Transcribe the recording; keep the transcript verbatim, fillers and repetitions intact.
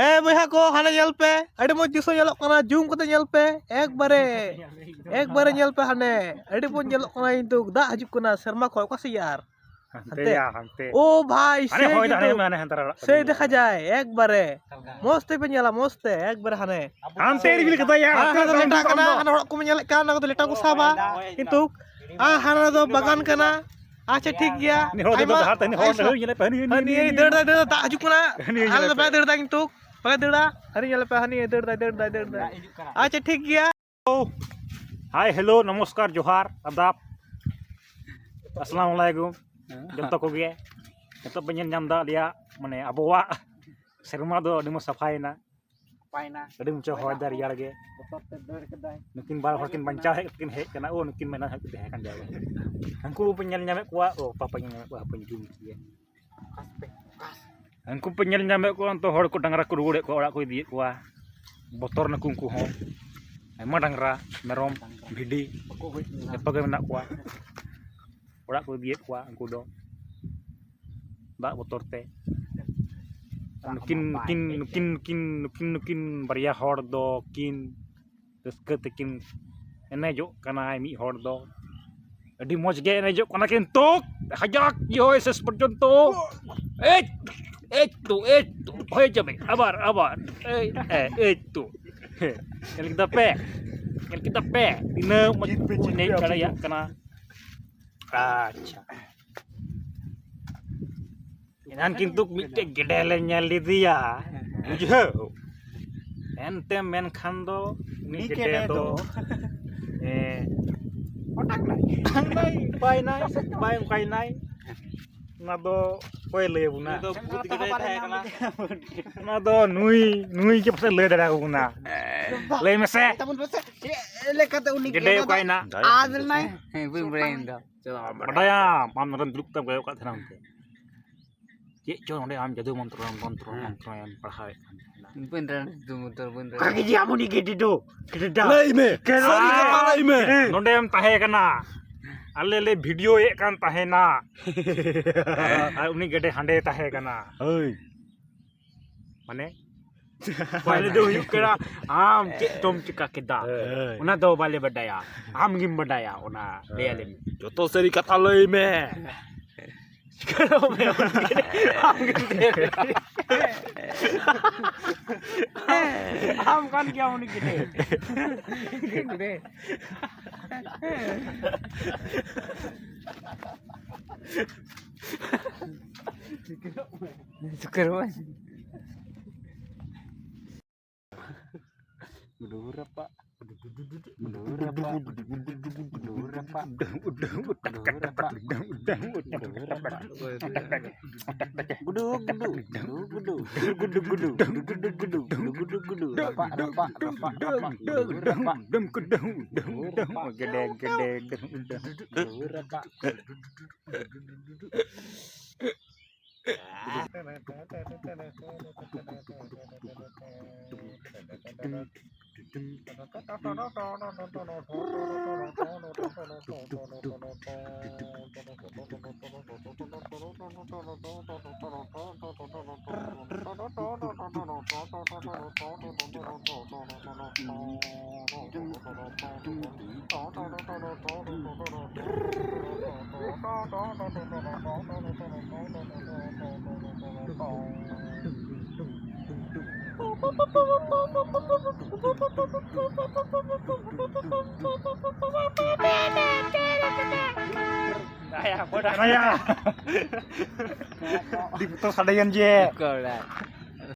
ᱦᱮᱸ ᱵᱚᱭᱦᱟ ᱠᱚ, ᱦᱟᱱᱮ ᱧᱮᱞ ᱯᱮ, ᱟᱹᱰᱤ ᱢᱚᱡᱽ ᱫᱨᱤᱥᱥᱚ ᱧᱮᱞᱚᱜ ᱠᱟᱱᱟ᱾ ᱡᱩᱢ ᱠᱟᱛᱮ ᱧᱮᱞ ᱯᱮ, ᱮᱠᱵᱟᱨᱮ, ᱮᱠᱵᱟᱨᱮ ᱧᱮᱞ ᱯᱮ ᱦᱟᱱᱮ, ᱟᱹᱰᱤ ᱢᱚᱡᱽ ᱧᱮᱞᱚᱜ ᱠᱟᱱᱟ᱾ ᱠᱤᱱᱛᱩ ᱫᱟᱜ ᱦᱤᱡᱩᱜ ᱠᱟᱱᱟ ᱥᱮᱨᱢᱟ ᱠᱷᱚᱱ, ᱚᱠᱟ ᱥᱮᱫ ᱟᱨ ᱦᱟᱱᱛᱮ ᱦᱟᱱᱛᱮ᱾ ᱭᱟ, ᱦᱟᱱᱛᱮ᱾ ᱳ ᱵᱷᱟᱭ, ᱦᱟᱱᱮ ᱥᱮᱭ ᱦᱚᱭ ᱫᱟ, ᱠᱤᱱᱛᱩ, ᱦᱟᱱᱮ, ᱦᱟᱱᱮ ᱦᱟᱱᱛᱮ ᱨᱮ ᱚᱲᱟᱜ ᱥᱮᱭ ᱠᱚ ᱫᱮᱠᱷᱟ ᱡᱟᱭ, ᱮᱠᱵᱟᱨᱮ ᱢᱚᱡᱽ ᱛᱮᱯᱮ ᱧᱮᱞᱟ, ᱢᱚᱡᱽ ᱛᱮ, ᱮᱠᱵᱟᱨᱮ ᱦᱟᱱᱮ᱾ ᱦᱟᱱᱛᱮ ᱨᱮ ᱠᱟᱫᱟ ᱭᱟ, ᱦᱮᱸ, ᱦᱟᱱᱛᱮ ᱦᱟᱱᱮ ᱨᱮ ᱞᱮᱴᱟᱜ ᱠᱟᱱᱟ, ᱦᱟᱱᱮ ᱦᱚᱲ ᱠᱚ ᱧᱮᱞᱮᱫ ᱠᱟᱱ, ᱚᱱᱟ ᱠᱚᱫᱚ ᱞᱮᱴᱟ ᱠᱚ ᱥᱟᱵᱟ, ᱠᱤᱱᱛᱩ ᱟᱨ ᱦᱟᱱᱟ ᱫᱚ ᱵᱟᱜᱟᱱ ᱠᱟᱱᱟ᱾ ᱟᱪᱪᱷᱟ, ᱴᱷᱤᱠ ᱜᱮᱭᱟ᱾ ᱩᱱᱤ ᱦᱚᱲ ᱫᱚ ᱟᱭᱢᱟ, ᱰᱟᱦᱟᱨ ᱛᱮ, ᱩᱱᱤ ᱦᱚᱲ ᱫᱚ ᱟᱭᱢᱟ᱾ ᱦᱟᱹᱱᱤ ᱧᱮᱞᱮ ᱯᱮ, ᱦᱟᱹᱱᱤ, ᱦᱟᱹᱱᱤ, ᱦᱟᱹᱱᱤ ᱦᱟᱹᱱᱤ ᱧᱮᱞᱮ ᱫᱟᱹᱲ ᱯᱮ᱾ ᱫᱟᱭ, ᱫᱟᱹᱲ ᱫᱟᱭ, ᱫᱟᱜ ᱦᱤᱡᱩᱜ ᱠᱟᱱᱟ᱾ ᱦᱟᱹᱱᱤ ᱧᱮᱞᱮ ᱟᱞᱮ ᱫᱚ ᱯᱮ᱾ ᱵᱟᱭ ᱫᱟᱹᱲ ᱫᱟ, ᱠᱤᱱᱛᱩ ᱵᱟᱭ ᱫᱟᱹᱲᱟ᱾ ᱦᱟᱹᱱᱤ ᱧᱮᱞᱮ ᱯᱮ, ᱦᱟᱹᱱᱤ ᱫᱟᱹᱲ ᱫᱟᱭ, ᱫᱟᱹᱲ ᱫᱟᱭ, ᱫᱟᱹᱲ ᱫᱟᱭ᱾ ᱟᱪᱪᱷᱟ, ᱴᱷᱤᱠ ᱜᱮᱭᱟ᱾ ᱦᱟᱭ, ᱦᱮᱞᱳ, ᱱᱚᱢᱚᱥᱠᱟᱨ, ᱡᱚᱦᱟᱨ, ᱟᱫᱟᱵ, ᱟᱥᱟᱞᱟᱢᱩ ᱟᱞᱟᱭᱠᱩᱢ᱾ ᱡᱚᱛᱚ ᱠᱚᱜᱮ ᱱᱤᱛᱚᱜ ᱯᱮ ᱧᱮᱞ ᱧᱟᱢ ᱮᱫᱟ ᱟᱞᱮᱭᱟᱜ, ᱢᱟᱱᱮ, ᱟᱵᱚᱣᱟᱜ ᱥᱮᱨᱢᱟ ᱫᱚ ᱟᱹᱰᱤ ᱢᱚᱡᱽ ᱥᱟᱯᱷᱟᱭᱮᱱᱟ᱾ ᱯᱟᱭᱱᱟ᱾ ᱟᱹᱰᱤ ᱢᱚᱡᱽ ᱦᱚᱭ ᱫᱟᱭ ᱨᱮᱭᱟᱲ ᱜᱮ᱾ ᱵᱚᱛᱚᱨ ᱛᱮ ᱫᱟᱹᱲ ᱠᱮᱫᱟᱭ᱾ ᱱᱩᱠᱤᱱ ᱵᱟᱨ ᱦᱚᱲ ᱠᱤᱱ ᱵᱟᱧᱪᱟᱣ ᱦᱮᱡ ᱠᱟᱛᱮ ᱠᱤᱱ ᱦᱮᱡ ᱠᱟᱱᱟ᱾ ᱳ, ᱱᱩᱠᱤᱱ ᱢᱮᱱᱟ ᱦᱮᱡ ᱠᱟᱛᱮ ᱦᱮᱡ ᱠᱟᱱ ᱜᱮᱭᱟ᱾ ᱩᱱᱠᱩ ᱯᱮ ᱧᱮᱞ ᱧᱟᱢᱮᱫ ᱠᱚᱣᱟ? ᱳ, ᱵᱟᱯᱮ ᱧᱮᱞ ᱧᱟᱢᱮᱫ ᱠᱚᱣᱟ, ᱦᱟᱯᱮᱧ ᱡᱩᱢ ᱠᱮᱫ ᱜᱮ᱾ ᱩᱱᱠᱩ ᱯᱮ ᱧᱮᱞ ᱧᱟᱢᱮᱫ ᱠᱚᱣᱟ, ᱱᱤᱛᱚᱜ ᱦᱚᱲ ᱠᱚ ᱰᱟᱝᱨᱟ ᱠᱚ ᱨᱩᱣᱟᱹᱲᱮᱫ ᱠᱚᱣᱟ, ᱚᱲᱟᱜ ᱠᱚ ᱤᱫᱤᱭᱮᱫ ᱠᱚᱣᱟ᱾ ᱵᱚᱛᱚᱨ ᱱᱟᱠᱚ ᱩᱱᱠᱩ ᱦᱚᱸ᱾ ᱟᱭᱢᱟ ᱰᱟᱝᱨᱟ, ᱢᱮᱨᱚᱢ, ᱵᱷᱤᱰᱤ ᱡᱚᱛᱚ ᱜᱮ ᱢᱮᱱᱟᱜ ᱠᱚᱣᱟ᱾ ᱚᱲᱟᱜ ᱠᱚ ᱤᱫᱤᱭᱮᱫ ᱠᱚᱣᱟ ᱩᱱᱠᱩ ᱫᱚ ᱫᱟᱜ ᱵᱚᱛᱚᱨ ᱛᱮ᱾ ᱱᱩᱠᱤᱱ, ᱱᱩᱠᱤᱱ, ᱱᱩᱠᱤᱱ, ᱱᱩᱠᱤᱱ, ᱱᱩᱠᱤᱱ, ᱱᱩᱠᱤᱱ ᱵᱟᱨᱭᱟ ᱦᱚᱲ ᱫᱚ ᱠᱤᱱ ᱨᱟᱹᱥᱠᱟᱹ ᱛᱮᱠᱤᱱ ᱮᱱᱮᱡᱚᱜ ᱠᱟᱱᱟᱭ ᱢᱤᱫ ᱦᱚᱲ ᱫᱚ᱾ ᱟᱹᱰᱤ ᱢᱚᱡᱽ ᱜᱮ ᱮᱱᱮᱡᱚᱜ ᱠᱟᱱᱟ ᱠᱤᱱᱛᱩ ᱦᱟᱡᱟᱠ ᱤᱭᱟᱹ ᱦᱚᱭ ᱥᱮᱥ ᱯᱚᱨᱡᱚᱱᱛᱚ᱾ ᱮᱭ, ᱮᱭ ᱛᱚ, ᱮᱭ ᱛᱚ, ᱦᱚᱭ ᱡᱟᱵᱮ, ᱟᱵᱟᱨ, ᱟᱵᱟᱨ, ᱮᱭ, ᱮᱭ, ᱮᱭ ᱛᱚ᱾ ᱧᱮᱞ ᱠᱮᱫᱟ ᱯᱮ? ᱧᱮᱞ ᱠᱮᱫᱟ ᱯᱮ? ᱛᱤᱱᱟᱹᱜ ᱢᱚᱡᱽ ᱠᱚ ᱮᱱᱮᱡ ᱫᱟᱲᱮᱭᱟᱜ ᱠᱟᱱᱟ᱾ ᱟᱪᱪᱷᱟ᱾ ᱮᱱᱟᱱ ᱠᱤᱱᱛᱩ ᱢᱤᱫᱴᱮᱡ ᱜᱮᱰᱮ ᱞᱮ ᱧᱮᱞ ᱞᱮᱫᱮᱭᱟ, ᱵᱩᱡᱷᱟᱹᱣ᱾ ᱮᱱᱛᱮ ᱢᱮᱱᱠᱷᱟᱱ ᱫᱚ ᱩᱱᱤ ᱩᱱᱤ ᱜᱮᱰᱮ ᱜᱮᱰᱮ ᱫᱚ, ᱫᱚ᱾ ᱮ, ᱚᱴᱟᱝ ᱱᱟᱭ᱾ ᱚᱴᱟᱝ ᱱᱟᱭ, ᱵᱟᱭ ᱱᱟᱭ, ᱵᱟᱭ ᱚᱱᱠᱟᱭ ᱱᱟᱭ᱾ ᱚᱱᱟ ᱫᱚ ᱚᱠᱚᱭᱮ ᱞᱟᱹᱭ ᱟᱵᱚᱱᱟ? ᱩᱱᱤ ᱫᱚ ᱵᱷᱩᱛ ᱜᱮᱰᱮ ᱛᱟᱦᱮᱸ ᱠᱟᱱᱟ᱾ ᱚᱱᱟ ᱫᱚ ᱱᱩᱭ, ᱱᱩᱭ ᱜᱮ ᱯᱟᱥᱮᱡ ᱞᱟᱹᱭ ᱫᱟᱲᱮᱭᱟᱵᱚᱱᱟ᱾ ᱞᱟᱹᱭ ᱢᱮᱥᱮ᱾ ᱛᱟᱵᱚᱱ ᱯᱮᱥᱮ, ᱪᱮᱫ ᱞᱮᱠᱟᱛᱮ ᱩᱱᱤ ᱜᱮᱰᱮ ᱜᱮᱰᱮ ᱫᱚ ᱚᱠᱟᱭᱮᱱᱟ? ᱟᱫ ᱞᱮᱱᱟᱭ? ᱦᱮᱸ, ᱵᱟᱹᱧ ᱵᱟᱲᱟᱭᱟ ᱤᱧ ᱫᱚ᱾ ᱪᱟᱞᱟᱣ ᱵᱟᱰᱟᱭᱟᱢ, ᱟᱢ ᱱᱚᱰᱮᱢ ᱫᱩᱲᱩᱵ ᱠᱟᱛᱮᱢ ᱠᱚᱭᱚᱜ ᱠᱟᱜ ᱛᱟᱦᱮᱱᱟ ᱚᱱᱛᱮ᱾ ᱪᱮᱫ ᱪᱚ ᱱᱚᱰᱮ ᱟᱢ ᱡᱟᱹᱫᱩ ᱢᱚᱱᱛᱨᱚ, ᱢᱚᱱᱛᱨᱚ, ᱦᱮᱸ᱾ ᱢᱚᱱᱛᱨᱚᱭᱮᱢ ᱯᱟᱲᱦᱟᱣᱮᱫ ᱠᱟᱱ ᱛᱟᱦᱮᱱᱟ᱾ ᱵᱟᱹᱧ ᱨᱟᱱ ᱫᱩ ᱢᱚᱱᱛᱨᱚ, ᱵᱟᱹᱧ ᱨᱟᱱ᱾ ᱚᱠᱟ ᱜᱮ ᱡᱮ ᱟᱢ ᱩᱱᱤ ᱜᱮᱰᱮ ᱫᱚ, ᱜᱮᱰᱮ ᱫᱚ᱾ ᱞᱟᱹᱭ ᱢᱮ, ᱥᱟᱹᱨᱤ ᱠᱟᱛᱷᱟ ᱞᱟᱹᱭ ᱢᱮ᱾ ᱱᱚᱰᱮᱢ ᱛᱟᱦᱮᱸ ᱠᱟᱱᱟ, ᱟᱞᱮ ᱞᱮ ᱵᱷᱤᱰᱤᱭᱳᱭᱮᱫ ᱠᱟᱱ ᱛᱟᱦᱮᱱᱟ᱾ ᱟᱨ ᱩᱱᱤ ᱜᱮᱰᱮ ᱦᱟᱸᱰᱮ ᱛᱟᱦᱮᱸ ᱠᱟᱱᱟ᱾ ᱦᱳᱭ᱾ ᱢᱟᱱᱮ, ᱢᱟᱱᱮ ᱫᱚ ᱦᱩᱭᱩᱜ ᱠᱟᱱᱟ, ᱟᱢ ᱪᱮᱫ ᱪᱚᱢ ᱪᱤᱠᱟ ᱠᱮᱫᱟ, ᱦᱳᱭ᱾ ᱚᱱᱟ ᱫᱚ ᱵᱟᱞᱮ ᱵᱟᱰᱟᱭᱟ, ᱟᱢ ᱜᱮᱢ ᱵᱟᱰᱟᱭᱟ, ᱚᱱᱟ ᱞᱟᱹᱭ ᱟᱞᱮ ᱢᱮ᱾ ᱡᱚᱛᱚ ᱥᱟᱹᱨᱤ ᱠᱟᱛᱷᱟ ᱞᱟᱹᱭ ᱢᱮ᱾ ᱪᱤᱠᱟᱹ ᱫᱚ ᱢᱮ, ᱩᱱᱤ ᱜᱮ᱾ ᱟᱢ ᱜᱮᱢ ᱞᱟᱹᱭ ᱟᱞᱮ ᱢᱮ᱾ ᱟᱢ ᱠᱟᱱ ᱜᱮᱭᱟᱢ ᱩᱱᱤ ᱜᱮ᱾ ᱪᱤᱠᱟᱹ ᱫᱚ ᱢᱮ᱾ ᱜᱩᱰᱩ ᱨᱟᱯᱟᱜ, ᱜᱩᱰᱩ ᱨᱟᱯᱟᱜ, ᱜᱩᱰᱩ ᱨᱟᱯᱟᱜ, ᱜᱩᱰᱩ ᱨᱟᱯᱟᱜ, ᱜᱩᱰᱩ ᱨᱟᱯᱟᱜ, ᱜᱩᱰᱩ, ᱜᱩᱰᱩ, ᱜᱩᱰᱩ, ᱜᱩᱰᱩ, ᱜᱩᱰᱩ, ᱜᱩᱰᱩ, ᱜᱩᱰᱩ, ᱜᱩᱰᱩ, ᱜᱩᱰᱩ, ᱨᱟᱯᱟᱜ, ᱨᱟᱯᱟᱜ, ᱨᱟᱯᱟᱜ, ᱨᱟᱯᱟᱜ, ᱜᱩᱰᱩ ᱨᱟᱯᱟᱜ, ᱜᱩᱰᱩ ᱨᱟᱯᱟᱜ, ᱜᱮᱰᱮ, ᱜᱮᱰᱮ, ᱜᱩᱰᱩ ᱨᱟᱯᱟᱜ᱾ ᱫᱤᱯᱛᱚ ᱥᱟᱰᱮᱭᱮᱱ ᱡᱮ᱾ ᱠᱚᱲᱟ᱾